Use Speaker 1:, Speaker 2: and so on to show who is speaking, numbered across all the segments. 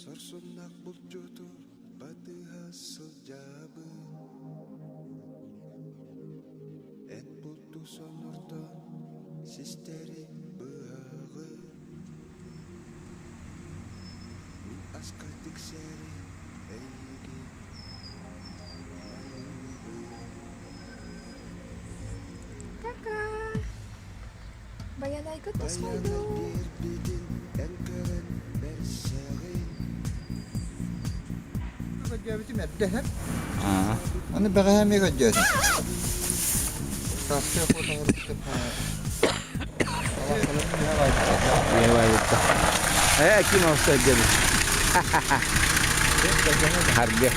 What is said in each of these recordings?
Speaker 1: Сорсуннаах булчуту батыһа сылдьабын Эт булту сонуртан систэри быһаҕын Мин аска тиксэри эйигин
Speaker 2: Пока! Байанайгыт
Speaker 1: Байанай
Speaker 2: тосхойдун!
Speaker 1: биэрбитин эн көрөн бэрсэҕин
Speaker 3: Көрдөөбүтүм эрдэ иһэр. Аны бэҕэһээ эмиэ көрдөөтүм. Сааскы охота оҥорбуттар.
Speaker 4: Э, ким ол сылдьабыт? Харгы.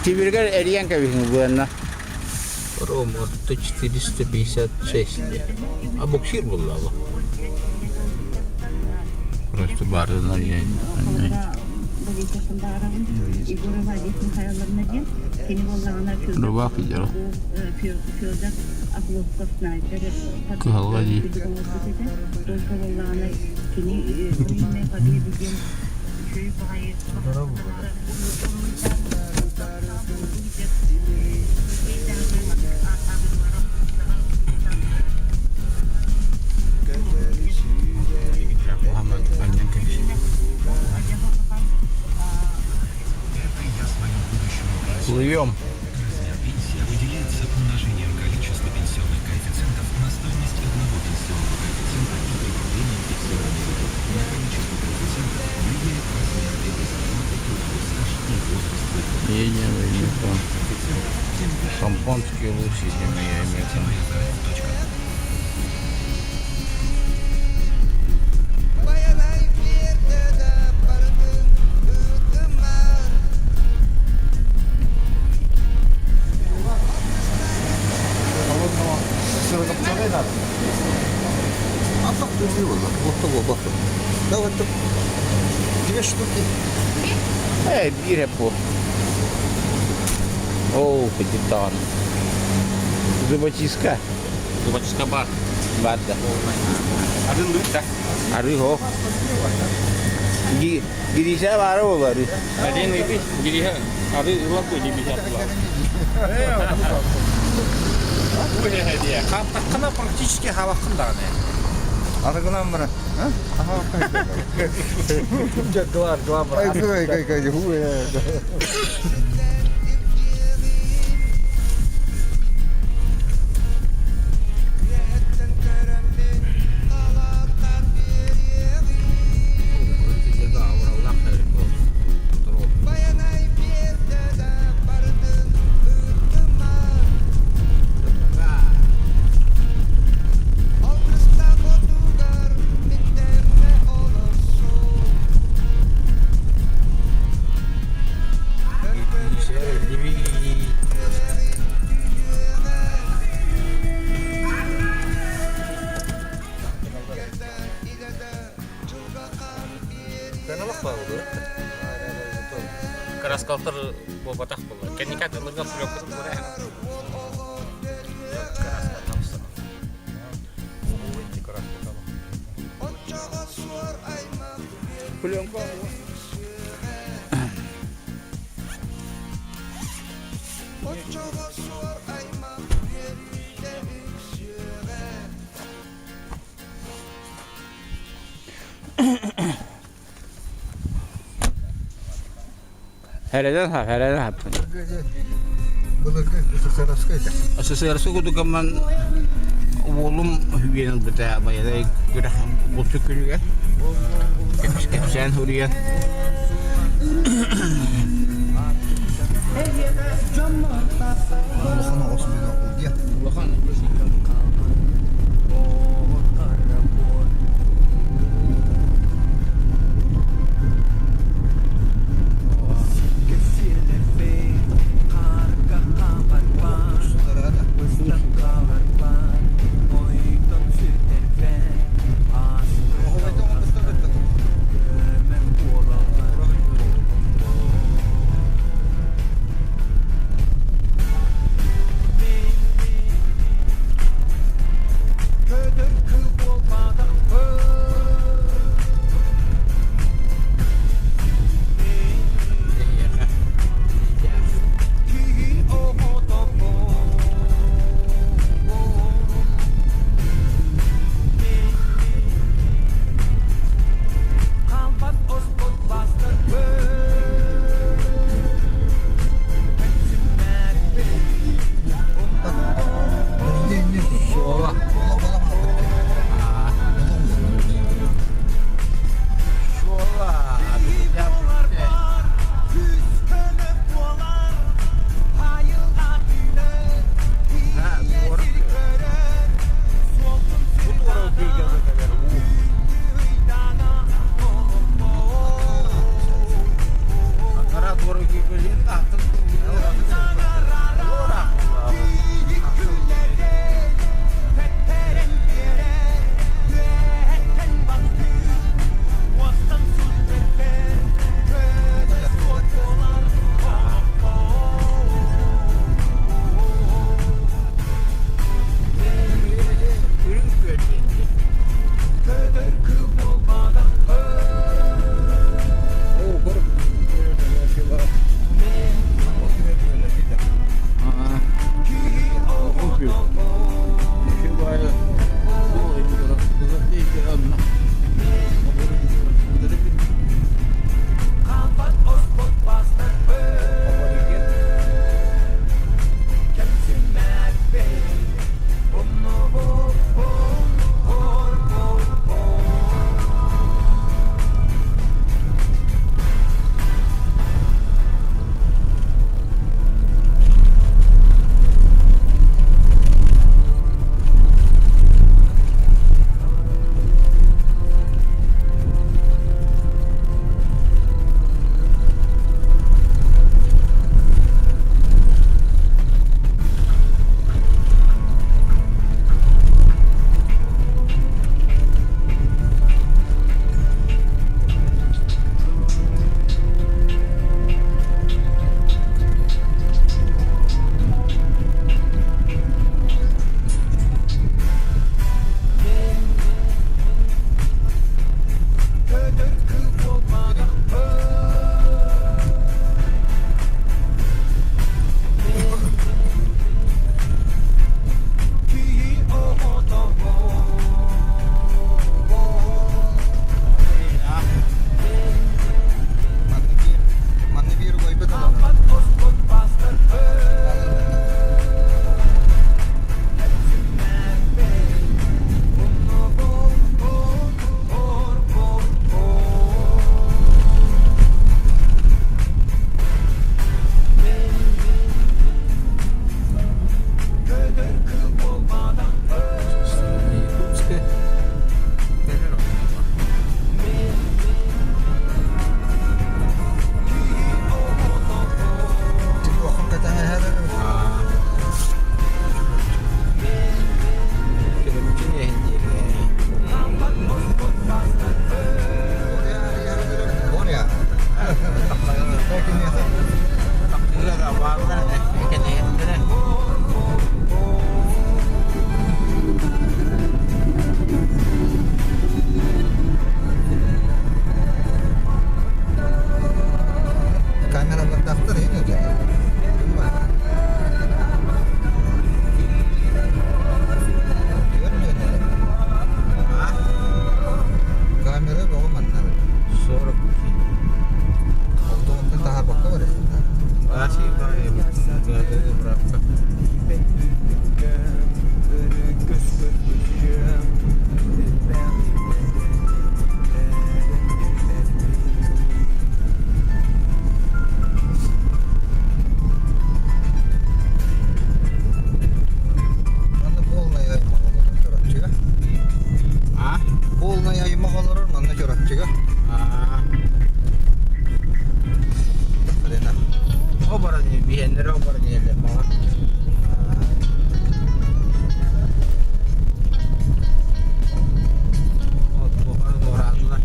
Speaker 4: Тимиргэр эрийэн кэбиһиҥ быанна.
Speaker 5: Ром орто 456. А буксир буллаҕа. Просто баарынан Рубак идеал. Кыһалҕа дии. Плывем. Едем в Шампанское лучше, чем я имею.
Speaker 1: Байанай биэрдэ да барытын ыытымар
Speaker 3: А так вот того, вот. Да вот две штуки.
Speaker 4: Эй, бире по. О, капитан. Зубочистка.
Speaker 5: Зубочистка бар.
Speaker 4: Бар да.
Speaker 5: Арыы да.
Speaker 4: Арыы ho. Гириша баара буолар.
Speaker 5: Один ыйты, гириша арыы ылап ди бихат
Speaker 6: Хаптаххына практически хабаххын даҕаны.
Speaker 3: Арыгынан бара.
Speaker 6: Глар, глар.
Speaker 3: Ай, кай, кай, кай,
Speaker 1: Үөһэттэн көрөммүн талааттан биэриэҕим Байанай биэрдэ да барытын ыытымар Алгыстаах отугар минтэммэ олорсун
Speaker 5: Краскалтар буолбатах буолла. Кэнникэ атыыларга пленкатын буора
Speaker 4: Пленка.
Speaker 1: Оччоҕо суор аймах үөрүүтэ үксүөҕэ
Speaker 4: Hereden hap, hereden hap.
Speaker 3: Былыргы СССР-ска этэ.
Speaker 4: СССР курдук уолум үһүйэн ылбыта байыаннай күрэх булчут күнүгэр кэпсээн суруйан.
Speaker 3: Улахан оҕус бинокль диэн.
Speaker 4: Улахан.
Speaker 3: Тустараа да. Оһоҕойдон оҥостор бэртэ.
Speaker 4: Биһиэннэрэ баран иһэллэр баҕар. Туораатылар.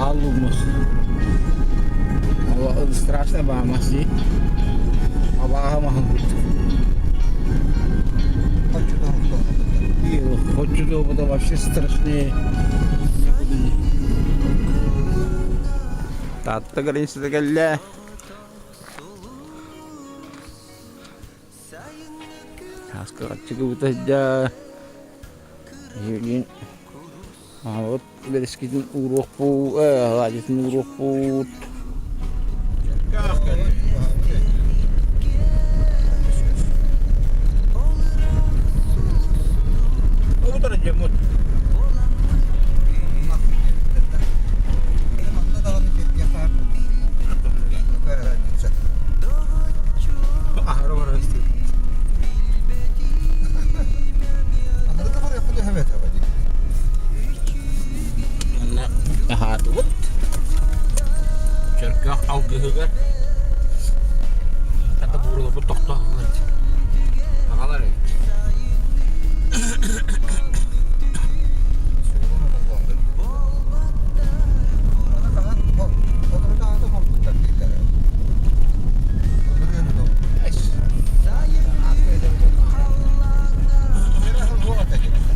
Speaker 4: Аллумус. Страшно баамас дии. Абааһы маһын курдук. Хочу вообще страшнее. Таатта границата кэллэ. Сааскы сылдьа. Вот бэрэскитин ууруохпут, алаадьытын ууруохпут. Аһаатыбыт. Чөркөөх алгыһыгар хата буурулаппыт тохтоохулар. Аҕалар эбит.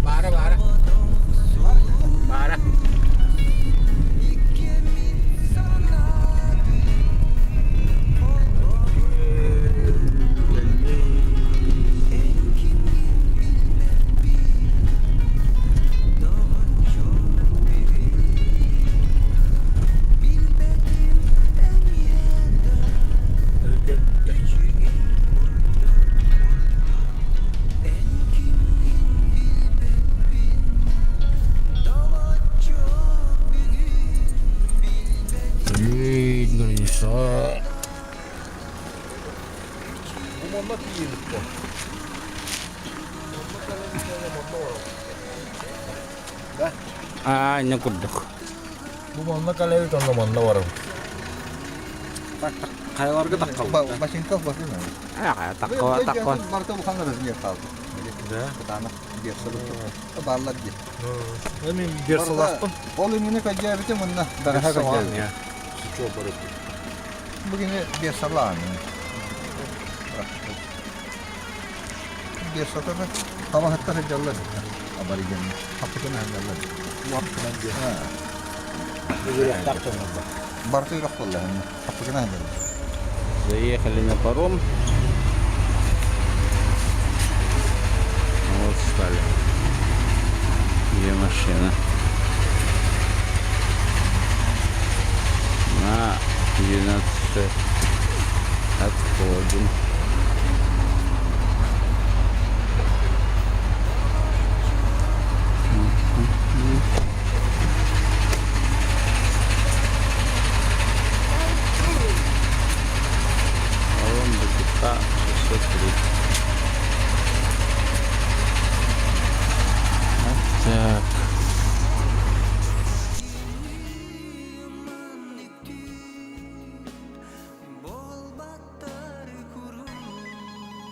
Speaker 4: Баара баара. Баара. Аа, инньэ курдук.
Speaker 6: Бу манна кэлэбит, онно манна барабыт.
Speaker 4: Хайаларга таххалбыт?
Speaker 3: Бачинка басына.
Speaker 4: Аа, такка, такка.
Speaker 3: Барыта улахан размер хаалды.
Speaker 6: Да.
Speaker 3: Кытаанах берсалык бааллар дии.
Speaker 6: Мен берсалаахпын.
Speaker 3: Ол иннини көдьөөбүтүм мунна дараха көдьөөбүтүм.
Speaker 6: Сычо барып.
Speaker 3: Бүгүнү берсалаан. Берсатаны табаһыттар сылдьаллар. Абориген хаппытын сылдьаллар.
Speaker 6: Уаппынан диэн.
Speaker 3: Барыта үрэх буолла. Хаппытын сылдьаллар.
Speaker 4: Заехали на паром. Вот стали. Где машина? На 12 отходим. Паром БКТ 603. Вот так.